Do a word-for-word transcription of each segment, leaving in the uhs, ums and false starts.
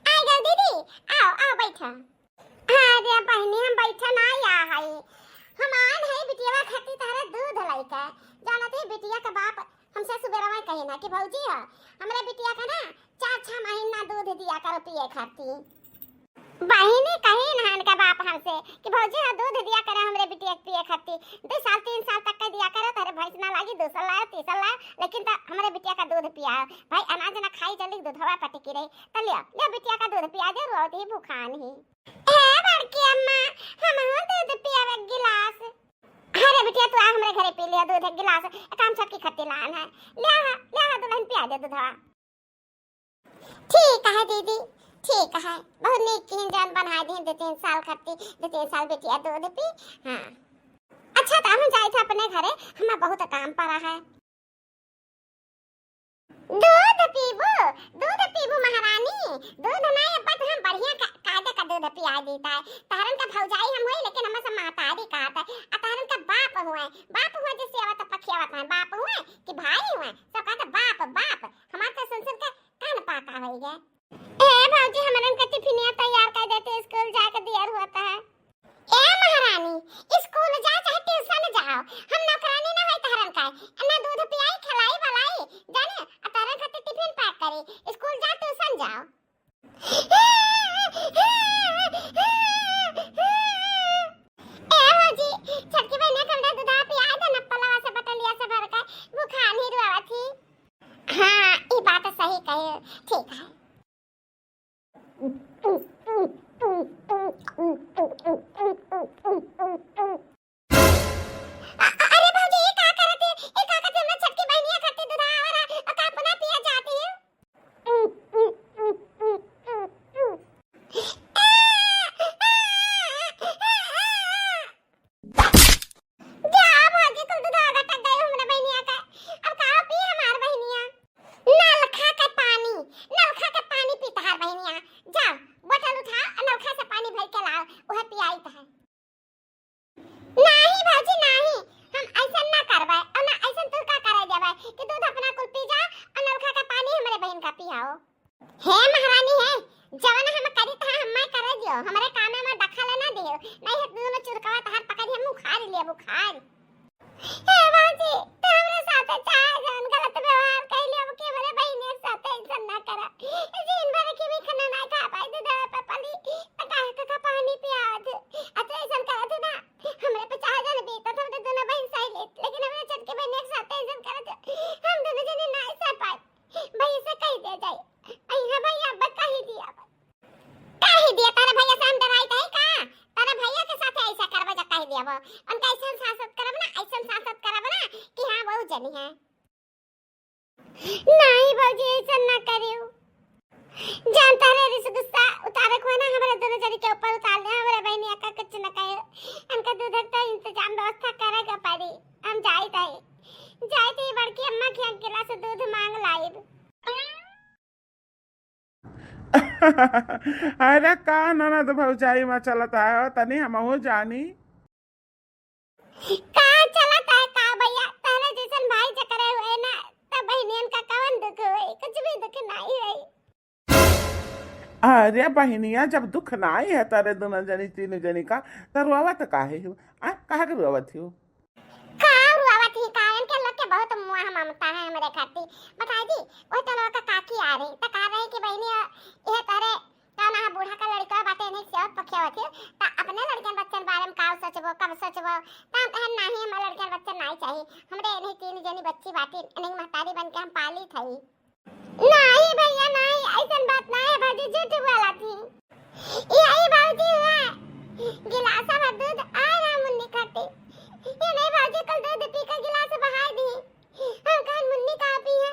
आ गए दीदी, आओ, आओ, बैठा। अरे बहिनी, हम बैठा ना आया है, हम आन है बिटिया खातिर तहरे दूध लइके। जानत ही बिटिया के बाप हमसे सुबेरवा कहे ना कि भौजी है, हमरे बिटिया का ना चार छह महीना दूध दिया करो पिए खातिर। बहिनी कही ना इनका बाप हमसे कि भौजी हो दूध दिया करे हमरे बिटिया के पिए खातिर, दो साल तीन साल तक का दिया करे, तहरे भैंस ना लागी, दूसर लाओ तीसर लाओ, लेकिन त हमरे बिटिया का दूध पियाओ। भाई अनाज ना खाई जल्दी दूधवा पटकी रही, त लिया लिया बिटिया का दूध पिया दे, रोत ही भूखान ही। हे बड़की अम्मा, हमहू दूध पियावे गिलास। अरे बिटिया तू आ हमरे घरे पी लिया दूध एक गिलास, काम छोटकी खत्ती लान है, ले आ ले आ दुल्हन पिया दे दूधवा। ठीक है दीदी, ठीक है, बहुत नीक किहिन जौन बनाए दिहिन, दो तीन साल खातिर, दो तीन साल बिटिया दूध पी। हाँ, अच्छा त हम जाइत है अपने घरे, हमें बहुत काम पड़ा है। दूध पीबू, दूध पीबू महारानी, दूध नहीं अब तो हम बढ़िया का, कायदे का दूध पिया देता है। तहरन का भौजाई हम होई लेकिन हमें सब महतारी कहत है, आ तहरन का बाप हुए, बाप हुए जैसे आवत पखियावत है, बाप हुए कि भाई हुए, सब कहत बाप बाप। हमार तो सुन सुन के कान पाका होई गए। ए भौजी, हमरन के टिफिनिया तैयार कर देते, स्कूल जाए के दियर होता है। ए महारानी, स्कूल जा चाहे ट्यूशन जाओ, हम नौकरानी ना होई तहरन का। ना दूध पियाई, खिलाई, बलाई, जाने, आ तहरन खातिर टिफिन पैक करी, स्कूल जा, ट्यूशन जाओ। ए भौजी, छोटकी बहिनिया के हमरा दूधा पिया दे ना, पलवा से बटलिया से भर के, भूखान ही रुआवत ही। हाँ, ई बात सही कहे, ठीक है। अ-, अ-, अरे भौजी, ये का करत है? ये का करत है? हमरा छोटकी बहिनिया खातिर दूधा आवर है, और का अपना पिया जाती है? जा भौजी, कुल दूधा गटक गए हमरा बहिनिया का। अब का पी हमार बहिनिया? नलखा के पानी, नलखा के पानी पी तहार बहिनिया। जा, बोतल उठा, नलखा से पानी भर के लाओ, उहे पियाई तहार। नाही भौजी नाही, हम ऐसन ना करबै, और ना ऐसन तू का करे देबै कि दूध अपना कुल पी जा और नलखा का पानी हमरे बहन का पियाओ। हे महारानी हे, जवन हम करी तहा हम्मै करे दियो, हमरे कामे में दखल ना दियो, नहीं है दोनों चुरकवा तहार पकड़ी हम उखाड़ लेब, उखाड़। हे भौजी, तू हमरे साथे चाहे जवन गलत व्यवहार कैले, अब के हमरे बहिने के साथे ऐसन ना करा। दिन भर के भी खाना ना खा पाई, दूध पे पली, त काहे का पानी पियावत? अच्छा ऐसन करत है ना, हमरे पे चाहे जन बीतत, हमरे दोनों बहिन सही लेत, लेकिन हमरे छोटकी बहिन एक साथ ऐसन करत, हम दोनों जने ना सह पाए। भैया से कह दिया जाए। अइहा भैया, अब कह ही दिया, कह ही दिया। तारा भैया से हम डराई थे का? तारा भैया के साथ ऐसा करबा जा कह दिया वो। उनका ऐसन सासत करब ना, ऐसन सासत करब ना कि हाँ, बहुत जनी है। नाही भौजी, ऐसन ना करियो। जानता रे, रिस गुस्सा उतारे को है ना, हमरे दोनों जनी के ऊपर उतार दे, हमरे बहनिया का कुछ न कहे। इनका दूध का इंतजाम व्यवस्था करे के पड़ी। हम जाइत है, जाइत है बड़की अम्मा के यहाँ गिलास दूध मांग लाइब। अरे का ननद भौजाई में चलत है, तनी हमहू जानी। का चलत है का भैया? तहरे जैसन भाई जकरे हुए ना, त बहिनियन का कवन दुख हुए? कुछ भी दुख नाई हुए। अरे बहिनिया, जब दुख नाई है तारे दोनों जनी, तीनों जनी का, त रोवत काहे हो? आ, काहे के रोवत हो? का रोवत ही का? इनके लोग के बहुत मोह ममता है हमरे खातिर। बताई दी, वही तो लोग का काकी आ रही, त कह रही कि बहिनी, यह तारे कौन हा बूढ़ा का लड़का बाटे, नहीं सेवत पखियावत ही, त अपने लड़कन बच्चन बारे में का सोचबो, कब सोचबो? त हम कहन, नाही, हमार लड़कन बच्चन नाही चाहिए, हमरे इन्हीं तीन जनी बच्ची बाटी, इन्हीं महतारी बन के हम पाली थई। नाही भैया, नाही, ऐसन बात नाही है, भौजी झूठ बोला थी। यही भौजी हुआ, गिलासा भर दूध आए रहा मुन्नी खाते। ये नहीं भौजी, कल दूध पी के गिलास बहाई दी। हम कहन मुन्नी का पी है,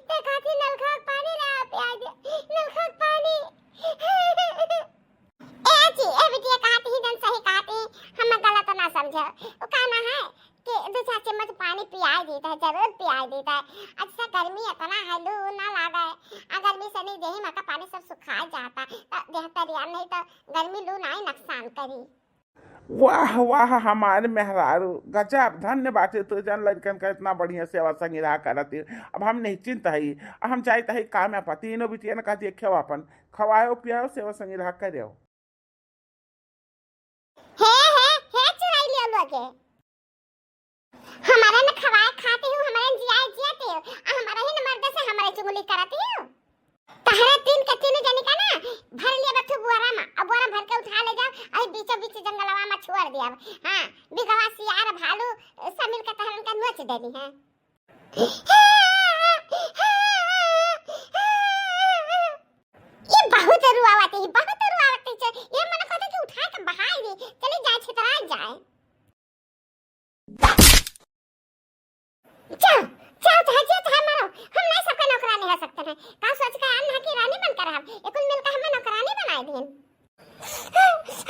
ते खाती नलखा के पानी ले आ पिया दे, नलखा के पानी। ए जी, ए बिटिया कहत ही जन सही कहत ही, हम गलत ना समझे। वो कहना है कि दो चार चम्मच पानी पियाई देता है, जरूर पियाई देता है। अच्छा गर्मी इतना है, लू ना लागे। आ गर्मी से नहीं देही में का पानी सब सुखा जाता, तो देह तरिया नहीं तो गर्मी लू नहीं नुकसान करी। वाह, वाह, हमार मेहरारू, गजब, धन्य बाटे तू जन लड़कन का इतना बढ़िया सेवा संगिरा करत ही। अब हम निश्चिंत हई, अब हम जाइत हई काम में, तीनों बिटियन का देखियो, अपन खवायो पियाओ, सेवा संगिरा करियो। हे, हे, हे, चुराई लियो लोगे। हमारे न खवाए खाती हूँ, हमारे न जियाए जियाती हूँ, आ हमारे ही न मर्द से हमारे चुगली करती हूँ। तहरे तीन के तीन जनी का ना भर लिया बथू बुआरा में, अब बुआरा भर के उठा ले जाओ, अरे बीचों बीच जंगलवा में छोड़ दिया। हाँ, बिगवा सियार भालू सब मिल के तहरन का नोच देनी है। ये बहुत रुआवत है, बहुत रुआवत है। ये मन कहता कि उठा के बहाई दे, चली जाए, छितराई जाए। जाओ, जाओ, चाहे जे चाहे मरो, हम नहीं सबके नौकरानी हो सकते हैं। का सोच के आन है कि रानी बनकर रहब? ये कुल मिलकर हमें नौकरानी बनाए दिन।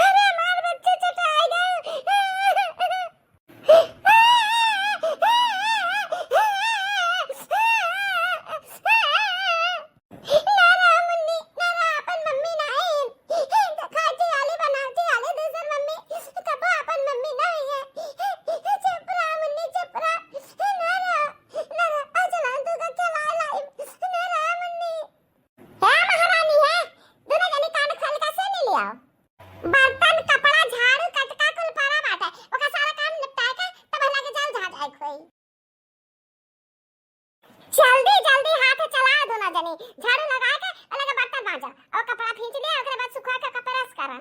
अरे हमार बच्चे चटाई गए। ना रहा मुन्नी, ना रहा अपन मम्मी ना है। खाती आली बनाती आली दूसर मम्मी, कबो अपन मम्मी ना हुई है। चुप रहा मुन्नी, चुप रहा। ना रहा, ना रहा। आ चला तू का खेला लाई। ना रहा मुन्नी। हे महारानी है, दोनों जनी कान खोल के सुन लियो। बर्तन, कपड़ा, झाड़ू, कटका कुल पड़ा बाटे। ओका सारा काम निपटाए के तब लगे जाओ झाड़ आए खोई। जल्दी, जल्दी हाथ चलाओ दोनों जनी। झाड़ू लगाए के अलग बर्तन मांजो। और कपड़ा खींच लिया, ओकरे बाद सुखा के ओका प्रेस करा।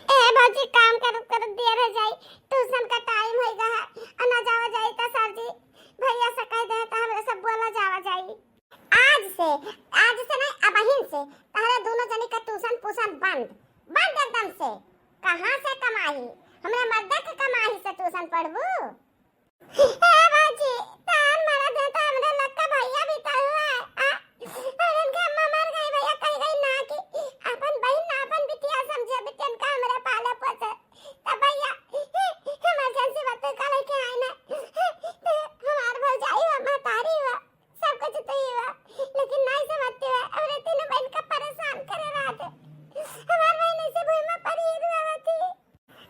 ए भौजी, काम करत करत देर हो जाई, ट्यूशन का टाइम हो गया है, आ ना जावा जाई तो सर जी भैया से कह दे तो हमरे सब बोला जावा जाई। आज से, आज से नहीं, अबहिन से तहरे दोनों जनी का ट्यूशन पूशन बंद, बंद एकदम से। कहाँ से कमाई? हमरे मर्दा के कमाई से ट्यूशन पढ़बू? ए भौजी, तार मरद है तो हमरे लक्का भैया भी तो हुआ है। आ, और उनके अम्मा मर गई, भैया कह गई ना कि अपन बहिन ना अपन बिटिया समझे, बिटियन का हमरे पाले पोसे। तब भैया इमरजेंसी बत्ती का लेके आए ना, तो हमार भौजाई हुआ, महतारी हुआ, सब कुछ तो ही हुआ, लेकिन नहीं समझते हुए हमरे तीनों बहन का परेशान करे रहते। हमार बहन ऐसे भूमि पर ही रुआवती।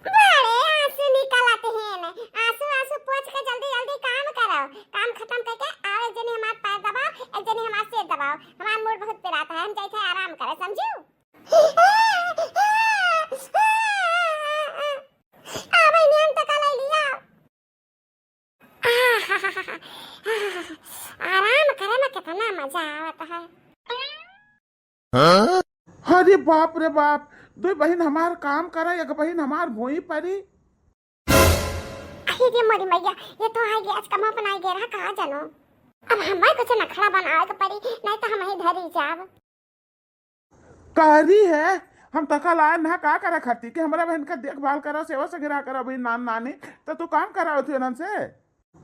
बड़े आंसू निकलत हैं, आंसू आंसू पोंछ के जल्दी जल्दी काम करो, काम खत्म करके आओ, एक जनी हमार पैर दबाओ, एक जनी हमार सिर दबाओ, हमार मूड बहुत पिरात है, हम जाइत है आराम करे, समझू? आ बहिनी, हम तो कल लिया। आराम करे में कितना मजा आवत है। अरे बाप रे बाप, दो बहिन हमार काम करे, एक बहिन हमार भोई परी। अरे रे मोरी मैया, ये तो आई गया, आज कमा बनाई गया रहा, कहाँ जानो। अब हमारे कुछ नखड़ा बनावे के पड़ी, नहीं तो हम ही धरी जाब। कहरी है, हम तो कल आए ना का करे खातिर कि हमरा बहन का देखभाल करो, सेवा सगरा करो, अभी नान नानी, तो तू काम कराओ थे उन्हन से।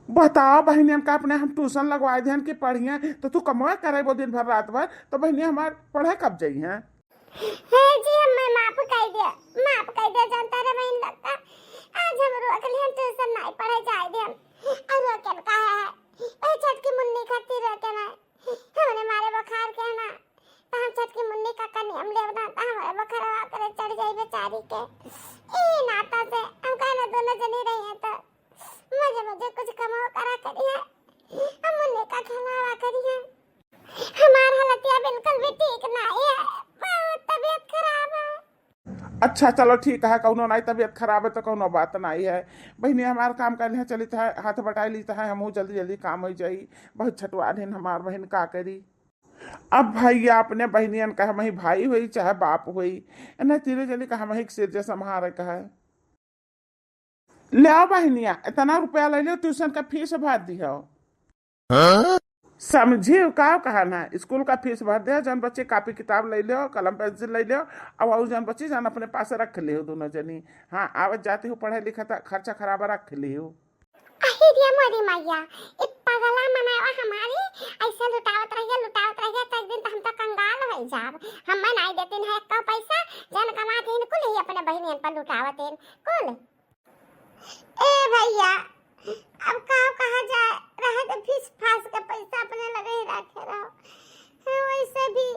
बताओ बहनियन का अपने हम ट्यूशन लगवाए देहन कि पढ़िए, तो तू कमवा करेबो दिन भर रात भर, तो बहनिया हमार पढ़े कब जाई हैं? हे जी, हमें माफ कर दिया, माफ कर दिया, जानता रे बहन लगता, आज हम रोक लिहन ट्यूशन नहीं पढ़े जाए देहन, और रोकन का है, ए छोटकी मुन्नी खातिर रोकन है। हमरे मारे बुखार के ना, तो हम छोटकी मुन्नी का कनी हम लेब ना, तो हमरे बुखारवा करे चढ़ जाई बेचारी के। ई नाता से हम कहना दोनों जनी रही हैं, तो मजे मजे कुछ कमाओ करा करी है, हम मुन्नी का खिलावा करी है। हमार हालतिया बिल्कुल भी ठीक ना है, बहुत तबीयत खराब है। अच्छा, चलो ठीक है, कौनो नहीं, तबीयत खराब है तो कौनो बात नहीं है। बहिनी, हमार काम कर लिया, चलित है, हाथ बटाई लीत है, हमहू जल्दी जल्दी काम हो जाई। बहुत छटुआ दिन हमार बहिन का करी। अब भैया अपने बहिनियन का हम ही भाई होई चाहे बाप होई, इन्हें तीनों जनी का हम ही सिर जे संभारे का है। ले आओ बहिनिया, इतना रुपया ले लो, ट्यूशन का फीस भर दिहो। समझी का कहना, स्कूल का फीस भर दे, जौन बच्चे कापी किताब ले लो, कलम पेंसिल ले लो, और, और जौन बच्चे जौन अपने पास रख ले हो दोनों जनी। हाँ, आवत जाती हो, पढ़े लिखे त खर्चा खराबा रख ले हो। अही रे मोरी मैया, ई पगला मनवा हमारी ऐसे लुटावत रहिए, लुटावत रहिए, तो एक दिन तो हम तो कंगाल हो जाब। हम नहीं देतीन है एको पैसा, जौन कमातीन कुल ही अपने बहिनियन पर लुटावतीन कुल। ए भैया, अब का कहा जाए, रहे दे, फीस फास के पैसा अपने लगे ही रखे रहो। हाँ, वैसे भी,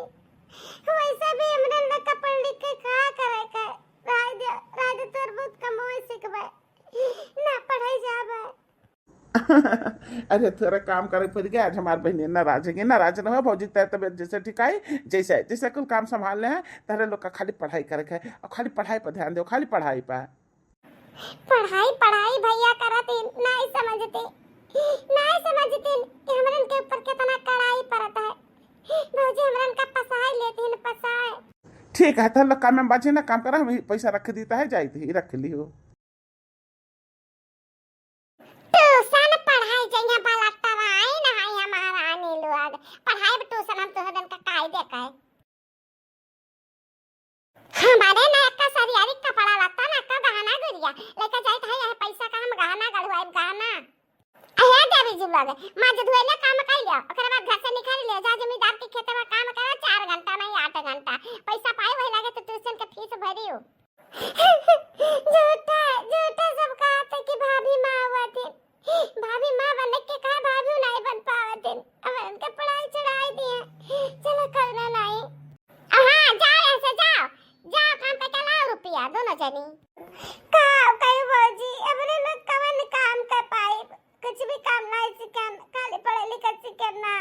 वैसे भी हमरे लड़का पढ़ लिख के का करे के? रहे दे, रहे दे, तोर बहुत कमाई सीख अरे, थोड़ा काम करे पड़ गया आज। हमार बहिनी नाराज है, नाराज न हो भौजी, तेरे तबियत जैसे ठीक आई, जैसे, जैसे कुल काम संभाल ले हैं, तेरे लोग का खाली पढ़ाई करे के है, और खाली पढ़ाई पर ध्यान दो, खाली पढ़ाई पर। पढ़ाई, पढ़ाई भैया करत ही, नहीं समझते, नहीं समझते कि हमरन के ऊपर कितना कड़ाई पड़ता है। भौजी हमरन का पसाए लेती है, पसाए। ठीक है, तो लोग काम में बाजी ना, काम करा, हम ही पैसा रख देता है, जाई थी, रख लियो। ट्यूशन पढ़ाई जइया बाला तवाई नहाई महारानी लोग। पढ़ाई ट्यूशन हम तोहर दिन का काई दे कहे। हमारे ना एक सरियारी कपड़ा लत्ता ना का गहना गुरिया। लेके जाइत है यह पैसा का हम गहना गढ़वाई गहना। अहे देवी जी लोग, माँ जो धोइले काम कर लिया, ओकरे बाद घर से निकल लिया, जा जमींदार के खेत में काम करो चार घंटा नहीं आठ घंटा। पैसा पाए वही लगे तो ट्यूशन के फीस भरियो। झूठा, झूठा सब कहत है कि भाभी माँ आवत है। भाभी माँ बने के कहा, भाभी नहीं बन पावत है। अब उनके पढ़ाई छुड़ाई दिए। चलो करना नहीं। हाँ, जाओ यहाँ से, जाओ। जाओ काम पे चलाओ रुपया, दोनों जनी। का कही भौजी, अपने लोग कवन काम कर पाई? कुछ भी काम नहीं सीखन, खाली पढ़े लिखे सीखन ना।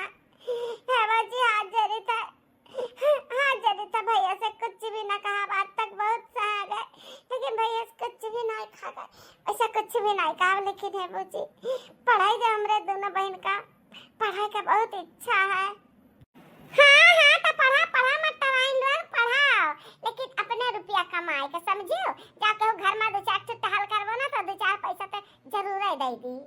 हे भौजी, हाथ जोड़ी था। हाँ, जदी तो भैया से कुछ भी ना कहा, आज तक बहुत सहा गए, लेकिन भैया से कुछ भी नहीं कहा गए, ऐसा कुछ भी नहीं कहा। लेकिन हे भौजी, पढ़ाई दे हमरे दोनों बहन का, पढ़ाई का बहुत इच्छा है। हाँ, हाँ, तो पढ़ा, पढ़ा मत तवाइन लोग, पढ़ाओ, लेकिन अपने रुपया कमाए के, समझियो? जाके वो घर में दो चार ठो टहल करबो ना, तो दो चार पैसा तो जरूर दे दी।